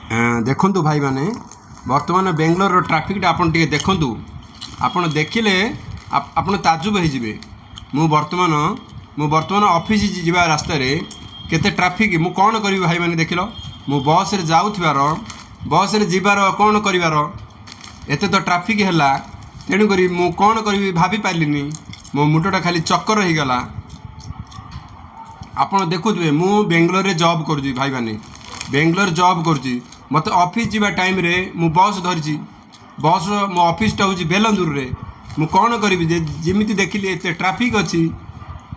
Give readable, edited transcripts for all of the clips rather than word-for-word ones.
ଦେଖନ୍ତୁ ଭାଇମାନେ, ବର୍ତ୍ତମାନ ବେଙ୍ଗଲୋରର ଟ୍ରାଫିକ୍ଟା ଆପଣ ଟିକେ ଦେଖନ୍ତୁ। ଆପଣ ଦେଖିଲେ ଆପଣ ତାଜୁବ ହେଇଯିବେ। ମୁଁ ବର୍ତ୍ତମାନ ଅଫିସ୍ ଯିବା ରାସ୍ତାରେ କେତେ ଟ୍ରାଫିକ୍। ମୁଁ କ'ଣ କରିବି ଭାଇମାନେ? ଦେଖିଲ, ମୁଁ ବସ୍ରେ ଯାଉଥିବାର, ବସ୍ରେ ଯିବାର, କ'ଣ କରିବାର? ଏତେ ତ ଟ୍ରାଫିକ୍ ହେଲା, ତେଣୁକରି ମୁଁ କ'ଣ କରିବି ଭାବି ପାରିଲିନି। ମୋ ମୁଣ୍ଡଟା ଖାଲି ଚକ୍କର ହେଇଗଲା। ଆପଣ ଦେଖୁଥିବେ, ମୁଁ ବେଙ୍ଗଲୋରରେ ଜବ୍ କରୁଛି ଭାଇମାନେ, ବେଙ୍ଗଲୋର ଜବ୍ କରୁଛି। ମୋତେ ଅଫିସ୍ ଯିବା ଟାଇମ୍ରେ ମୁଁ ବସ୍ ଧରିଛି। ବସ୍, ମୋ ଅଫିସଟା ହେଉଛି ବେଲନ୍ଦୁରରେ। ମୁଁ କ'ଣ କରିବି ଯେ ଯେମିତି ଦେଖିଲି ଏତେ ଟ୍ରାଫିକ୍ ଅଛି,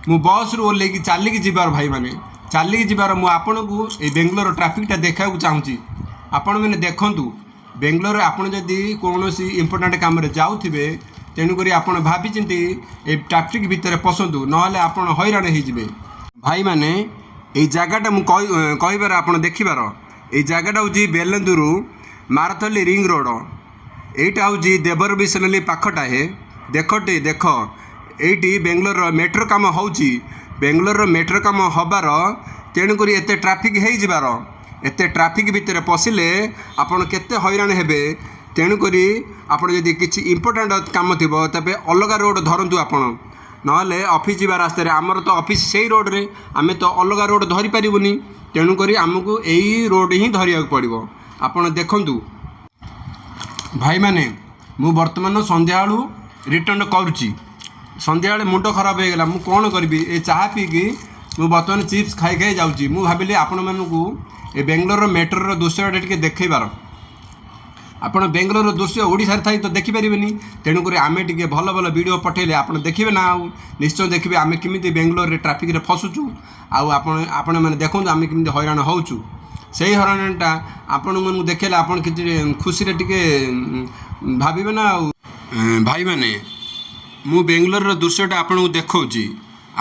ମୁଁ ବସ୍ରୁ ଓହ୍ଲେଇକି ଚାଲିକି ଯିବାର ଭାଇମାନେ, ଚାଲିକି ଯିବାର। ମୁଁ ଆପଣଙ୍କୁ ଏଇ ବେଙ୍ଗଲୋର ଟ୍ରାଫିକ୍ଟା ଦେଖାଇବାକୁ ଚାହୁଁଛି। ଆପଣମାନେ ଦେଖନ୍ତୁ, ବେଙ୍ଗଲୋରରେ ଆପଣ ଯଦି କୌଣସି ଇମ୍ପୋର୍ଟାଣ୍ଟ କାମରେ ଯାଉଥିବେ, ତେଣୁକରି ଆପଣ ଭାବିଚିନ୍ତି ଏଇ ଟ୍ରାଫିକ୍ ଭିତରେ ପଶନ୍ତୁ, ନହେଲେ ଆପଣ ହଇରାଣ ହେଇଯିବେ। ଭାଇମାନେ, ଏଇ ଜାଗାଟା ମୁଁ କହିବାର, ଆପଣ ଦେଖିବାର। ଏଇ ଜାଗାଟା ହେଉଛି ବେଲନ୍ଦୁରୁ ମାରଥଲି ରିଙ୍ଗ ରୋଡ଼। ଏଇଟା ହେଉଛି ଦେବରବିସନଲି ପାଖଟା ହେ। ଦେଖ ଟେ ଦେଖ, ଏଇଠି ବେଙ୍ଗଲୋରର ମେଟ୍ରୋ କାମ ହେଉଛି। ବେଙ୍ଗଲୋରର ମେଟ୍ରୋ କାମ ହେବାର, ତେଣୁକରି ଏତେ ଟ୍ରାଫିକ୍ ହେଇଯିବାର। ଏତେ ଟ୍ରାଫିକ୍ ଭିତରେ ପଶିଲେ ଆପଣ କେତେ ହଇରାଣ ହେବେ। ତେଣୁକରି ଆପଣ ଯଦି କିଛି ଇମ୍ପୋର୍ଟାଣ୍ଟ କାମ ଥିବ, ତେବେ ଅଲଗା ରୋଡ଼ ଧରନ୍ତୁ ଆପଣ। ନହେଲେ ଅଫିସ୍ ଯିବା ରାସ୍ତାରେ, ଆମର ତ ଅଫିସ୍ ସେଇ ରୋଡ଼ରେ, ଆମେ ତ ଅଲଗା ରୋଡ଼ ଧରିପାରିବୁନି। ତେଣୁକରି ଆମକୁ ଏଇ ରୋଡ଼ ହିଁ ଧରିବାକୁ ପଡ଼ିବ। ଆପଣ ଦେଖନ୍ତୁ ଭାଇମାନେ, ମୁଁ ବର୍ତ୍ତମାନ ସନ୍ଧ୍ୟାବେଳୁ ରିଟର୍ଣ୍ଣ କରୁଛି। ସନ୍ଧ୍ୟାବେଳେ ମୁଣ୍ଡ ଖରାପ ହେଇଗଲା। ମୁଁ କ'ଣ କରିବି? ଏ ଚାହା ପିଇକି ମୁଁ ବର୍ତ୍ତମାନ ଚିପ୍ସ ଖାଇ ଖାଇ ଯାଉଛି। ମୁଁ ଭାବିଲି ଆପଣମାନଙ୍କୁ ଏ ବେଙ୍ଗଲୋରର ମେଟ୍ରୋର ଦୃଶ୍ୟଟା ଟିକେ ଦେଖେଇବାର। ଆପଣ ବେଙ୍ଗଲୋରର ଦୃଶ୍ୟ ଓଡ଼ିଶାରେ ଥାଇ ତ ଦେଖିପାରିବେନି। ତେଣୁକରି ଆମେ ଟିକେ ଭଲ ଭଲ ଭିଡ଼ିଓ ପଠେଇଲେ ଆପଣ ଦେଖିବେ ନା ଆଉ ନିଶ୍ଚୟ ଦେଖିବେ, ଆମେ କେମିତି ବେଙ୍ଗଲୋରରେ ଟ୍ରାଫିକ୍ରେ ଫସୁଛୁ। ଆଉ ଆପଣମାନେ ଦେଖନ୍ତୁ, ଆମେ କେମିତି ହଇରାଣ ହେଉଛୁ। ସେଇ ହଇରାଣଟା ଆପଣମାନଙ୍କୁ ଦେଖେଇଲେ ଆପଣ କିଛି ଖୁସିରେ ଟିକେ ଭାବିବେ ନା ଆଉ। ଭାଇମାନେ, ମୁଁ ବେଙ୍ଗଲୋରର ଦୃଶ୍ୟଟା ଆପଣଙ୍କୁ ଦେଖାଉଛି।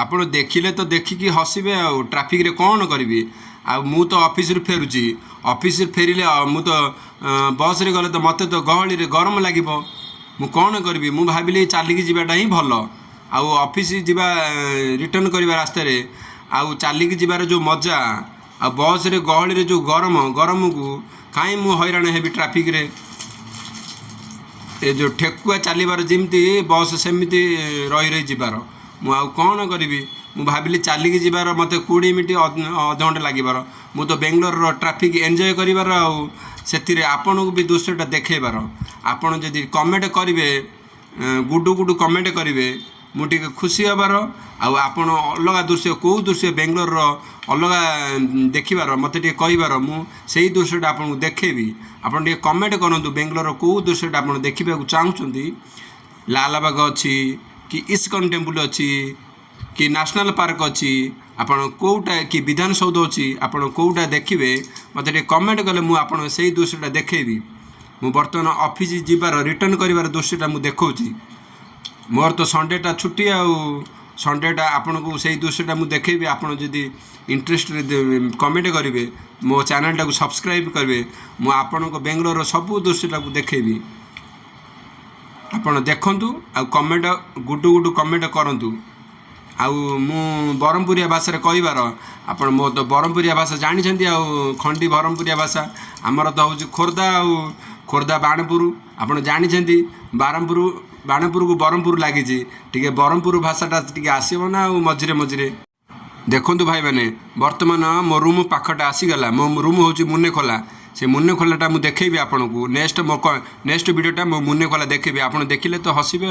ଆପଣ ଦେଖିଲେ ତ ଦେଖିକି ହସିବେ। ଆଉ ଟ୍ରାଫିକ୍ରେ କ'ଣ କରିବି? ଆଉ ମୁଁ ତ ଅଫିସରୁ ଫେରୁଛି। ଅଫିସରୁ ଫେରିଲେ ଆଉ ମୁଁ ତ ବସ୍ରେ ଗଲେ ତ ମୋତେ ତ ଗହଳିରେ ଗରମ ଲାଗିବ। ମୁଁ କ'ଣ କରିବି? ମୁଁ ଭାବିଲି ଚାଲିକି ଯିବାଟା ହିଁ ଭଲ। ଆଉ ଅଫିସ ଯିବା, ରିଟର୍ଣ୍ଣ କରିବା ରାସ୍ତାରେ ଆଉ ଚାଲିକି ଯିବାର ଯେଉଁ ମଜା, ଆଉ ବସ୍ରେ ଗହଳିରେ ଯେଉଁ ଗରମ, ଗରମକୁ କାହିଁ ମୁଁ ହଇରାଣ ହେବି ଟ୍ରାଫିକ୍ରେ? ଏ ଯେଉଁ ଠେକୁଆ ଚାଲିବାର ଯେମିତି, ବସ୍ ସେମିତି ରହି ରହି ଯିବାର। ମୁଁ ଆଉ କ'ଣ କରିବି? ମୁଁ ଭାବିଲି ଚାଲିକି ଯିବାର ମୋତେ 20 ମିନିଟ୍, ଅଧଘଣ୍ଟା ଲାଗିବାର। ମୁଁ ତ ବେଙ୍ଗଲୋରର ଟ୍ରାଫିକ୍ ଏନ୍ଜୟ କରିବାର ଆଉ ସେଥିରେ ଆପଣଙ୍କୁ ବି ଦୃଶ୍ୟଟା ଦେଖେଇବାର। ଆପଣ ଯଦି କମେଣ୍ଟ କରିବେ, ଗୁଡୁ ଗୁଡୁ କମେଣ୍ଟ କରିବେ, ମୁଁ ଟିକେ ଖୁସି ହେବାର। ଆଉ ଆପଣ ଅଲଗା ଦୃଶ୍ୟ, କେଉଁ ଦୃଶ୍ୟ ବେଙ୍ଗଲୋରର ଅଲଗା ଦେଖିବାର, ମୋତେ ଟିକେ କହିବାର। ମୁଁ ସେଇ ଦୃଶ୍ୟଟା ଆପଣଙ୍କୁ ଦେଖେଇବି। ଆପଣ ଟିକେ କମେଣ୍ଟ କରନ୍ତୁ, ବେଙ୍ଗଲୋରର କେଉଁ ଦୃଶ୍ୟଟା ଆପଣ ଦେଖିବାକୁ ଚାହୁଁଛନ୍ତି। ଲାଲବାଗ ଅଛି କି ଇସ୍କନ ଟେମ୍ପୁଲ ଅଛି କି ନ୍ୟାସନାଲ୍ ପାର୍କ ଅଛି, ଆପଣ କେଉଁଟା, କି ବିଧାନସୌଧ ଅଛି, ଆପଣ କେଉଁଟା ଦେଖିବେ, ମୋତେ ଟିକେ କମେଣ୍ଟ କଲେ ମୁଁ ଆପଣ ସେଇ ଦୃଶ୍ୟଟା ଦେଖେଇବି। ମୁଁ ବର୍ତ୍ତମାନ ଅଫିସ୍ ଯିବାର, ରିଟର୍ଣ୍ଣ କରିବାର ଦୃଶ୍ୟଟା ମୁଁ ଦେଖାଉଛି। ମୋର ତ ସଣ୍ଡେଟା ଛୁଟି, ଆଉ ସଣ୍ଡେଟା ଆପଣଙ୍କୁ ସେଇ ଦୃଶ୍ୟଟା ମୁଁ ଦେଖେଇବି। ଆପଣ ଯଦି ଇଣ୍ଟରେଷ୍ଟରେ କମେଣ୍ଟ କରିବେ, ମୋ ଚ୍ୟାନେଲଟାକୁ ସବସ୍କ୍ରାଇବ୍ କରିବେ, ମୁଁ ଆପଣଙ୍କ ବେଙ୍ଗଲୋରର ସବୁ ଦୃଶ୍ୟଟାକୁ ଦେଖେଇବି। ଆପଣ ଦେଖନ୍ତୁ ଆଉ କମେଣ୍ଟ, ଗୁଡୁ ଗୁଡୁ କମେଣ୍ଟ କରନ୍ତୁ। ଆଉ ମୁଁ ବ୍ରହ୍ମପୁରିଆ ଭାଷାରେ କହିବାର, ଆପଣ ମୋ ତ ବ୍ରହ୍ମପୁରିଆ ଭାଷା ଜାଣିଛନ୍ତି, ଆଉ ଖଣ୍ଡି ବ୍ରହ୍ମପୁରିଆ ଭାଷା। ଆମର ତ ହେଉଛି ଖୋର୍ଦ୍ଧା, ଆଉ ଖୋର୍ଦ୍ଧା ବାଣପୁର ଆପଣ ଜାଣିଛନ୍ତି। ବାରମ୍ପୁର, ବାଣପୁରକୁ ବ୍ରହ୍ମପୁର ଲାଗିଛି। ଟିକେ ବ୍ରହ୍ମପୁର ଭାଷାଟା ଟିକେ ଆସିବ ନା ଆଉ ମଝିରେ ମଝିରେ। ଦେଖନ୍ତୁ ଭାଇମାନେ, ବର୍ତ୍ତମାନ ମୋ ରୁମ୍ ପାଖଟା ଆସିଗଲା। ମୋ ରୁମ୍ ହେଉଛି ମୁନେଖୋଲା। ସେ ମୁନେଖୋଲାଟା ମୁଁ ଦେଖେଇବି ଆପଣଙ୍କୁ ନେକ୍ସଟ। ମୋ ନେକ୍ସଟ ଭିଡ଼ିଓଟା ମୋ ମୁନେଖୋଲା ଦେଖେଇବି। ଆପଣ ଦେଖିଲେ ତ ହସିବେ।